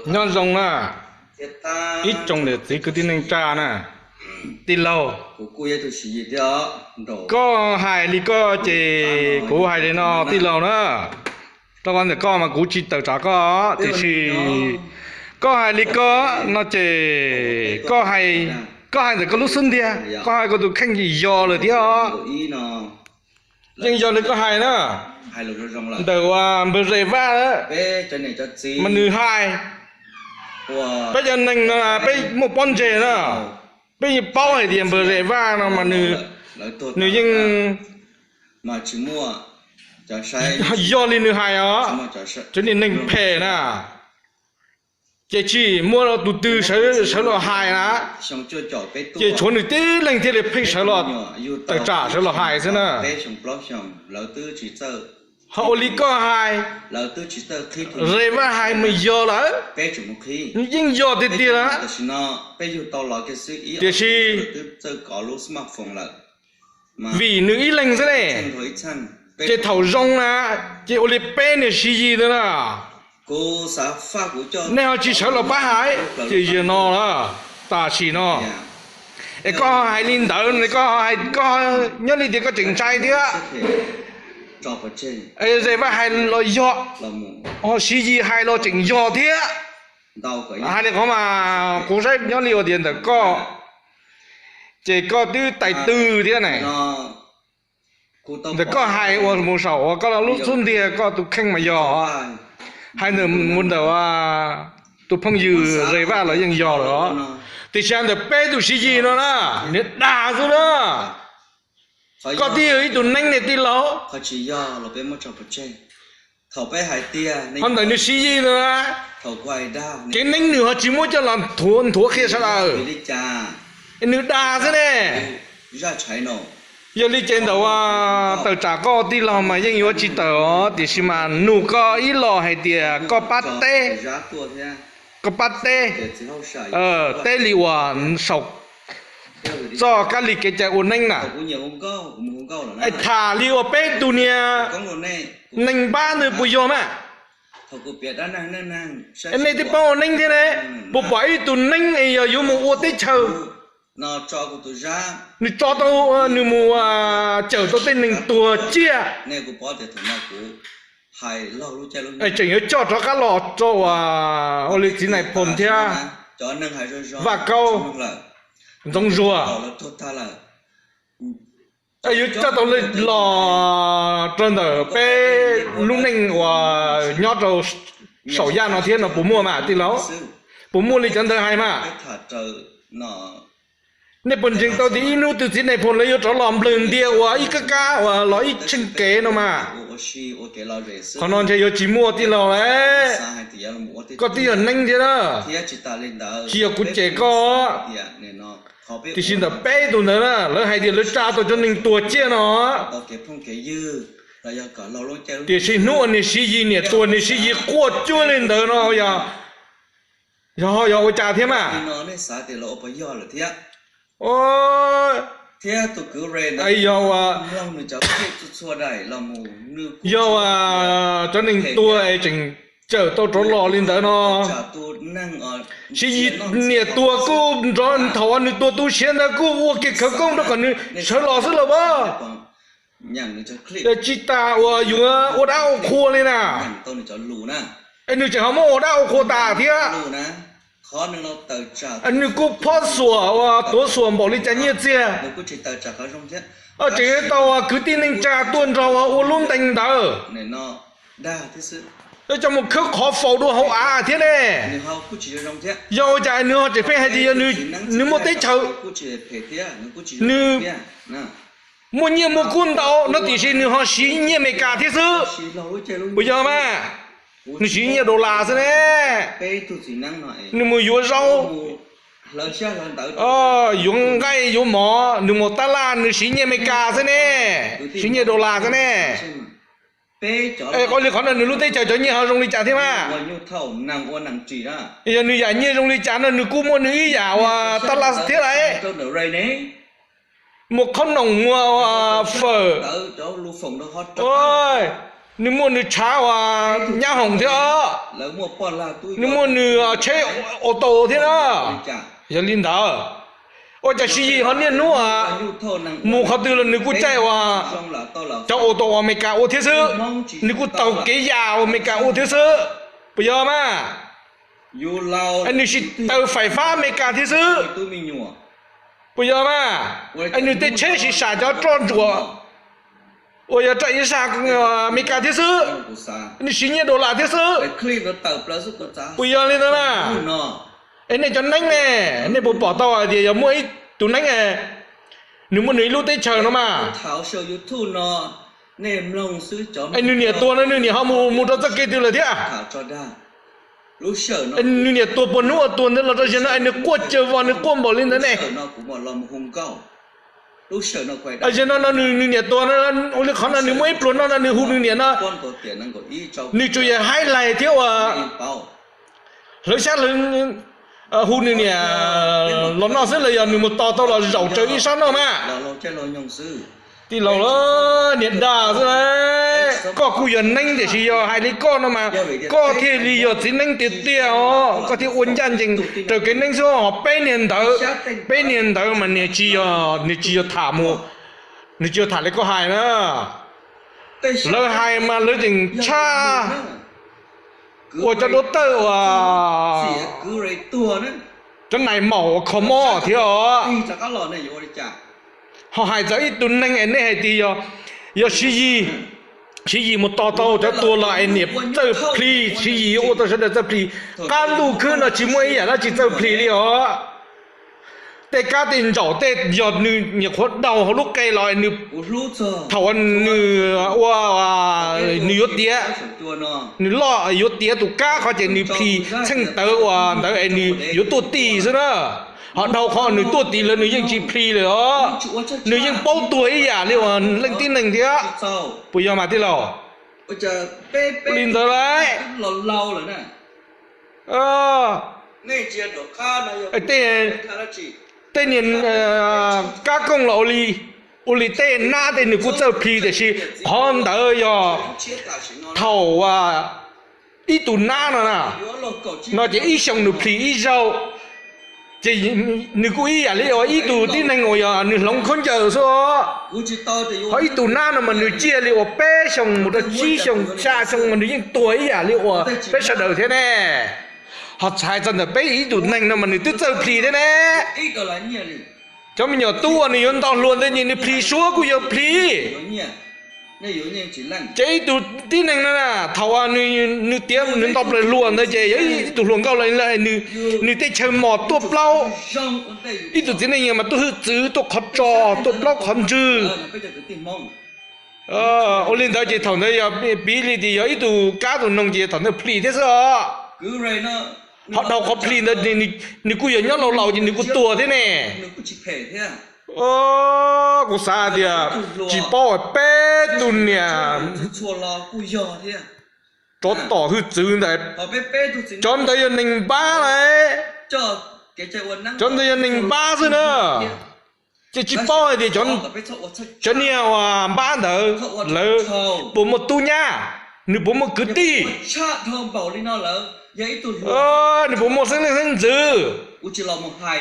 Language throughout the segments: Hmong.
Nyob zoo na, ib tsoom niam txiv kwv tij neej tsa na, tij laug, koj hais li koj ces kuv hais li no tij laug na. Rau qhov ntawm koj mas kuv tsis tawm tsam koj, tiam sis koj hais li koj no ces koj hais, koj hais ntawm koj lub xub ntiag, koj hais koj tus kheej ces yog lawm thiab os. Yeej yog li koj hais na. Ntawm uas npawg Zes Vaj mas nws hais, peb cov neeg no peb muaj pob ntseg na, peb yeej paub hais tias npawg Zes Vaj no mas nws yeej yog li nws hais os, tsev niag neeg phem na. Ces tsis muaj tus twg sawv los hais na, ces tshuav nws tib leeg thiaj li pheej sawv los tawm tsam sawv los hais xwb na. Ho ua li koj hais, Zes Vaj hais mas yog lawm, yeej yog tiag tiag na. Tiam sis vim nws ib leeg xwb ne, ces thaum zoo na, ces ua li peb niag Siv Yis ntawd na, nej ho tsis sawv los pab hais, ces yog no lawm, tam sim no. Es koj hais li ntawd, koj nyob li tias koj tseem ntshai thiab. Zes Vaj hais los yog, ho Siv Yis hais los tseem yog thiab. Hais li qhov mas kuv saib nyob li ua tias ntawm koj, ces koj twb tais twg thiab ne. Ntawm koj hais ua mus saum uas koj lub xub ntiag koj tus kheej mas yog, hais ntawm mus ntawm tus phooj ywg Zes Vaj los yeej yog lawm os. Tiam sis ntawm peb tus Siv Yis no na, niag dag xwb na. Koj twb yog ib tug neeb ne tij laug. Ho ntawm nws Siv Yis ntawd, kev neeb nws ho tsis muab coj los nthuav qhia sawv daws, nws dag xwb ne. Yog li ces ntawm tawm tsam koj tij laug mas yeej yuav tsis tawm os, tiam sis mas nug koj ib los hais tias koj pab teb, koj pab teb, teb li uas saum txoj kab li kev cai ua neeb na. Es tham li uas peb tus niag neeg npab ntawd puas yog mas? Nej twb paub ua neeb thiab ne, puas pom ib tug neeb es yog yuav mus ua teb chaws, nws tso tau, nws mus cawm tau tej neeg tuag ciaj, es tseem yuav coj rov qab los rau ua li txiv Nais Phoo thiab Vaj Kaub, Ntxoov Zuag, yuav coj tau los rau ntawm peb lub neej uas nyob rau saum yaj no thiab no puas muaj mas tij laug? Puas muaj li cov ntawd hais mas? Nej puas ntseeg tau tias ib hnub twg txiv Nais Phoo lawv yuav rov los nplawg ntiag ua ib kab kab uas los ib tsheej kev no mas? Qhov no ntshe yuav tsis muaj tij laug lawm. Koj twb yog neeb thiab na, tsis yog kuv cem koj. Tiam sis ntawm peb tus ntawd na, lawv hais tias lawv tsa tau cov neeg tuag ciaj no, tiam sis hnub uas niag Siv Yis niam tuag niag Siv Yis quaj cuag li ntawd no, yog, yog ua cas thiab mas? Yog ua, yog ua cov neeg tuag es tseem cawm tau rov los li ntawd no. Siv Yis niam tuag kuj nrov, thaum uas nws tuag tu siav ntawd kuj ua kiag khawv koob rau kom nws sawv los xwb los as. Tsis tas uas yuav ua dab ua qhua li na. Es nws tseem ho muab ua dab ua qhua tas thiab. Nws kuj phob xuam uas tuav xuam npaum li cas nyiaj txiag, tseem tau kwv tij neej tsa tuaj nrog ua lub ntees ntawd, coj mus khawb qhov faus dua hauv av thiab ne. Yog ua cas nws ho tseem pheej hais tias yog nws muaj teb chaws, nws muaj nyiaj muaj kub ntau no tiam sis nws ho siv nyiaj Amelikas thiab xwb, puas yog mas? Nws siv nyiaj dollar xwb ne. Nws mus yuav zaub, yuav nqaij yuav mov, nws mus tab laj nws siv nyiaj Amelikas xwb ne, siv nyiaj dollar xwb ne. Qhov li qhov no nws lub teb chaws cov nyiaj ho zoo li cas thiab mas? Yog nws yam nyiaj zoo li cas no nws kuj muaj nws ib yam uas tab laj thiab lauj. Muas khob noom, muas fawm, Nws muaj nws tshav uas nyab hoom thiab, nws muaj nws tsheb ua tau thiab na. Yog li ntawd, ua cas Siv Yis ho niaj hnub mus qhov twg los nws kuj caij uas cov ua tau uas Amelikas ua thiab xwb, nws kuj taug kev yam uas Amelikas ua thiab xwb, puas yog mas? Es nws siv taw fais fab Amelikas thiab xwb, puas yog mas? Es nws tej tsheb siv sam cov roj ntsuam uas yog roj ib sab Amelikas thiab xwb, nws siv nyiaj dollar thiab xwb, puas yog li ntawd mas? Es nej cov neeb ne, nej puas pom tau hais tias yog muaj ib tug neeb, nws muaj nws ib lub teb chaws no mas, es nws niam tuag no nws niam ho mus mus rau txoj kev twg lawm thiab? Nws niam tuag puas hnub uas tuag ntawd los rau zaum no es nws quaj caws vos nws quaj npaum li ntawd ne? Zaum no no nws niam tuag no, ua li qhov no nws muaj ib pluag no no nws hu nws niam no, nws tsuas yog haib laig thiab uas hlawv xyab hlawv, hu nws niam los noj xwb los yog nws mus tos tau los zaum raws ib sab noj mas. Tij laug, niam dag xwb, koj kuj yog neeb tiam sis yog hais li koj no mas koj thiaj li yog txiv neeb tiag tiag os, koj thiaj ua ncaj ncees raws kev neeb xwb os. Peb niag ntawd, peb niag ntawd mas nws tsis yog, nws tsis yog tham mus, nws tsis yog tham li koj hais na. Lawv hais mas lawv tseem tshaj ua cov duab tawj uas cov nais maum uas kho mob thiab os. Ho hais txog ib tug neeg es nej hais tias yog, yog Siv Yis, Siv Yis mus tos tau cov tuag los es niam txawj plhis, Siv Yis ua tau sawv daws txawj plhis, qab ntuj khwb no tsis muaj ib yam dab tsi txawj plhis li os. Tej kab tej ntsaum tej yog nws nyuam qhuav daug hauv lub qe los nws, thaum nws ua, nws yuav tiav, nws loj yuav tiav tus kab qhov ces nws plhis txheej tawv uas ntawd es nws yuav tuaj ti xwb na. Ho dhau qhov nws tuaj ti lawm nws yeej tsis plhis lawm os. Nws yeej paub tuag ib yam li uas leej tib neeg thiab, puas yog mas tij laug? Li ntawd lauj. Tej niag kab kooj los ua li, ua li tej nab tej nws kuj txawj plhis tiam sis qhov ntawd yog thaum ib tug nab no na, no ces ib xyoos nws plhis ib zaug, ces nws kuj ib yam li uas ib tug tib neeg uas yog nws hloov khaub ncaws xwb. Ho ib tug nab no mas nws ciaj li uas peb xyoos mus rau tsib xyoos xya xyoo mas nws yeej tuag ib yam li uas peb sawv daws thiab ne. Ho txhais txog ntawm peb ib tug neeg no mas nws twb txawj plhis thiab ne. Cov me nyuam tub uas nws yuav nto hluas ntawd ces nws plhis suab kuj yog plhis. Ces ib tug tib neeg no na, thaum nws tiav nws nto plaws hluas ntawd ces yog ib tug hluas nkauj los, nws tej chaw mos tuaj plaub, ib tug txiv neej mas tuaj hwj txwv tuaj qhov tso tuaj plaub qhov ntswg. Ua li ntawd ces thaum ntawd yog piv li tias yog ib tug kab tus noog ces thaum ntawd plhis thiab xwb os. Ho dhau qhov plhis ntawd nws kuj yog nyob laus laus ces nws kuj tuag thiab ne. Kuv xav tias tsis paub peb tug niam tsov tom hwj txwv ntawd, cov ntawd yog neeg npab lauj, cov ntawd yog neeg npab xwb na. Ces tsis paub hais tias cov niag uas npab ntawd lawv puas muaj tub nyab, nws puas muaj kwv tij, nws puas muaj xeeb leej xeeb ntxwv,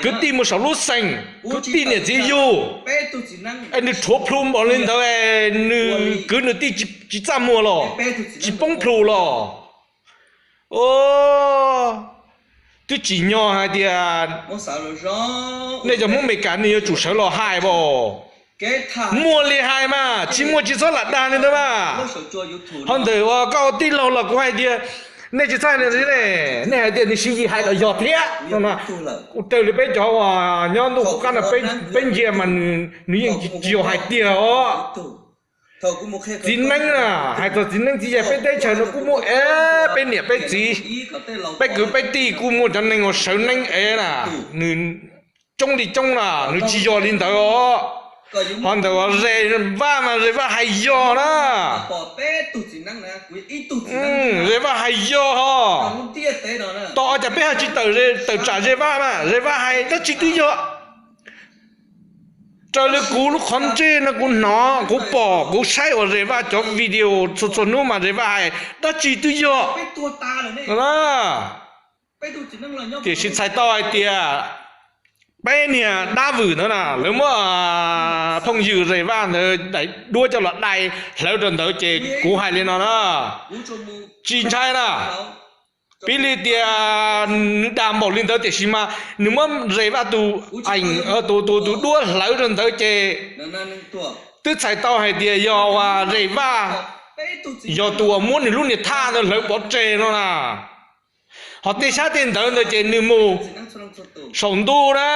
kwv tij mus saum lub xeem, kwv tij niam txiv yug, es nws rhuav plhu npaum li ntawd, nws kwv nws tij tsis txaj muag los, tsis poob plhu los. Twb tsim nyog hais tias nej cov Hmoob Amelikas nws yuav tsum sawv los hais as. Muaj li hais mas, tsis muaj tsis txhob lam dag li ntawd mas. Ho ntawm uas koj ua tij laug los kuv hais tias nej tsis txhob hais li ne, nej hais tias nws Siv Yis hais los yog thiab no. Kuv raws li peb cov uas nyob ntuj qub qab no peb ntsia mas nws yeej tsis yog hais tiag os. Txiv neeb na, hais txog txiv neeb txiv yaig peb teb chaws no kuj muaj ev peb niam peb txiv, peb kwv peb tij kuj muaj cov neeg uas sawv neeb ev na, nws coob li coob na, nws tsis yog li ntawd os. Ho ntawm uas Zes Vaj mas Zes Vaj hais yog na. Zes Vaj hais yog ho. Tos cas peb ho tsis tawm tsam Zes Vaj na, Zes Vaj hais dab tsi twb yog. Raws li kuv lub qhov ntsej no kuv hnov kuv pom kuv saib uas Zes Vaj cov video txhua txhua hnub mas Zes Vaj hais dab tsi twb yog no na. Tiam sis txhais tau hais tias peb niag dab vwm ntawd na lawv muab phooj ywg Zes Vaj ntawd daim duab coj los dai hlawv rau ntawd ces kuv hais li no na, tsis ntshai na. Piv li tias nws dag npaum li ntawd tiam sis mas nws muab Zes Vaj tus, tus tus duab hlawv rau ntawd ces twb txhais tau hais tias yog uas Zes Vaj yog tus uas muab nws lub niag thaj ntawd hlawv pov tseg no na. Ho tej sab tej ntawd ntawd ces nws mus saum ntuj na,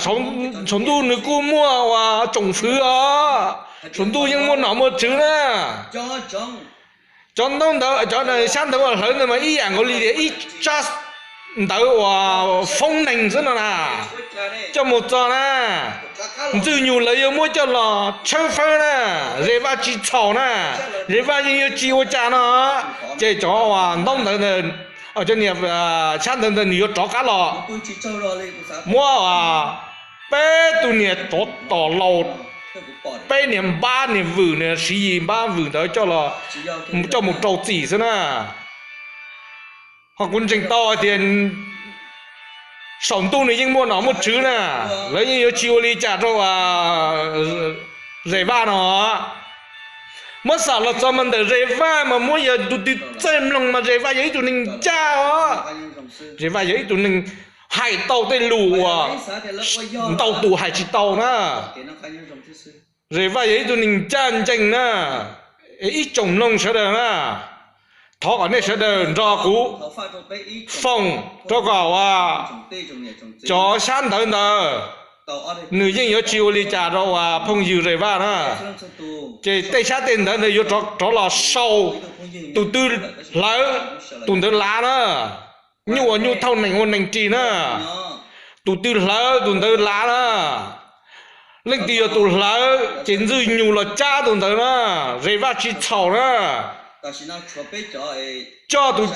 saum ntuj nws kuj muaj uas tsoom fwv os, saum ntuj yeej muaj nom muaj tswv na. Cov ntaub ntawv, cov sab ntawv uas hlawv ntawd mas ib yam nkaus li tias ib tsab ntawv uas foob neeg xwb no na, coj mus txog na, Ntxwg Nyug lawv yuav muab coj los tshawb fawb na, Zes Vaj tsis txhaum na, Zes Vaj yeej yuav tsis ua cas no. Ces cov uas ntaub ntawv ntawd, cov niag sab ntawv ntawd nws yuav rov qab los muab peb tus niag tsov tom laus, peb niag npab niag vwm, niag Siv Yis npab vwm ntawd coj los, coj mus rau txim xwb na. Ho kuv ntseeg tau hais tias saum ntuj nws yeej muaj nom muaj tswv na, lawv yeej yuav tsis ua li cas rau Zes Vaj no. Muab xam los txog mas ntawm Zes Vaj mas muab yog tus twg txawj mloog mas Zes Vaj yog ib tug neeg ncaj os. Zes Vaj yog ib tug neeg hais tau tej lus uas ntau tus hais tsis tau na. Zes Vaj yog ib tug neeg ncaj ncees na. Ib tsoom mloog sawv daws na, thov kom nej sawv daws nrog kuv foom rau kom uas cov sab ntawv ntawd nws yeej yuav tsis ua li cas rau uas phooj ywg Zes Vaj na. Ces tej sab tej ntawv ntawd yuav rov los sau tus twg hlawv tus ntawd lav na. Nyuj ua nyuj thauj, nees ua nees ris na. Tus twg hlawv tus ntawd lav na. Leej twg yog tus hlawv ces Ntxwg Nyug los cab tus ntawd na. Zes Vaj tsis txhaum na. Coj tus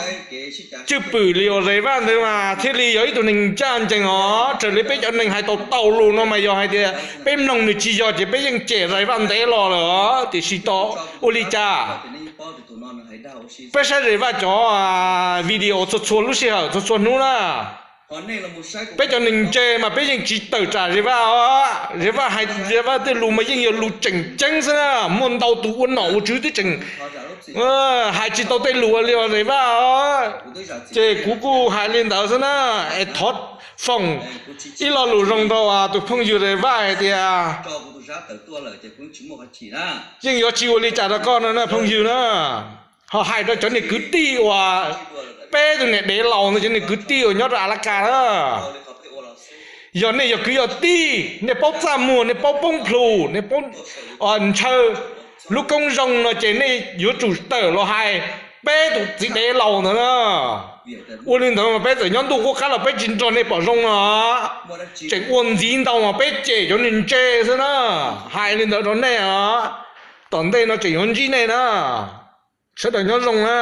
cwj pwm li uas Zes Vaj ntawd mas thiaj li yog ib tug neeg ncaj ncees os. Raws li peb cov neeg hais tau tau lus no mas yog hais tias peb mloog nws tsis yog ces peb yeej cem Zes Vaj ntev los lawm os. Tiam sis tau ua li cas peb saib Zes Vaj cov video txhua txhua lub sij hawm txhua txhua hnub na. Peb cov neeg ntse mas peb yeej tsis tawm tsam Zes Vaj os. Zes Vaj hais, Zes Vaj tej lus mas yeej yog lus tseem ceeb xwb na. Muaj ntau tus ua nom ua tswv twb tseem hais tsis tau tej lus li Zes Vaj os. Ces kuv kuj hais li ntawd xwb na. Es thov foom ib lo lus zoo rau tus phooj ywg Zes Vaj hais tias yeej yuav tsis ua li cas rau koj no na phooj ywg na. Ho hais rau cov niag kwv tij uas peb tus niam dev laus ntawd, cov niag kwv tij uas nyob rau Alaska na, yog nej yog kwv yog tij, nej paub txaj muag, nej paub poob plhus, nej paub ntshaw lub koob zoo no ces nej yuav tsum tawm los hais peb tus txiv dev laus ntawd na. Ua li ntawd mas peb txawm nyob ntuj qub qab los peb tsis nrog nej pom zoo no. Tseem ua ntxiv ntau mas peb cem cov neeg ntse xwb na. Hais li ntawd rau nej os, tom ntej no tseem yuav ntsib nej na. Sawv daws nyob zoo na.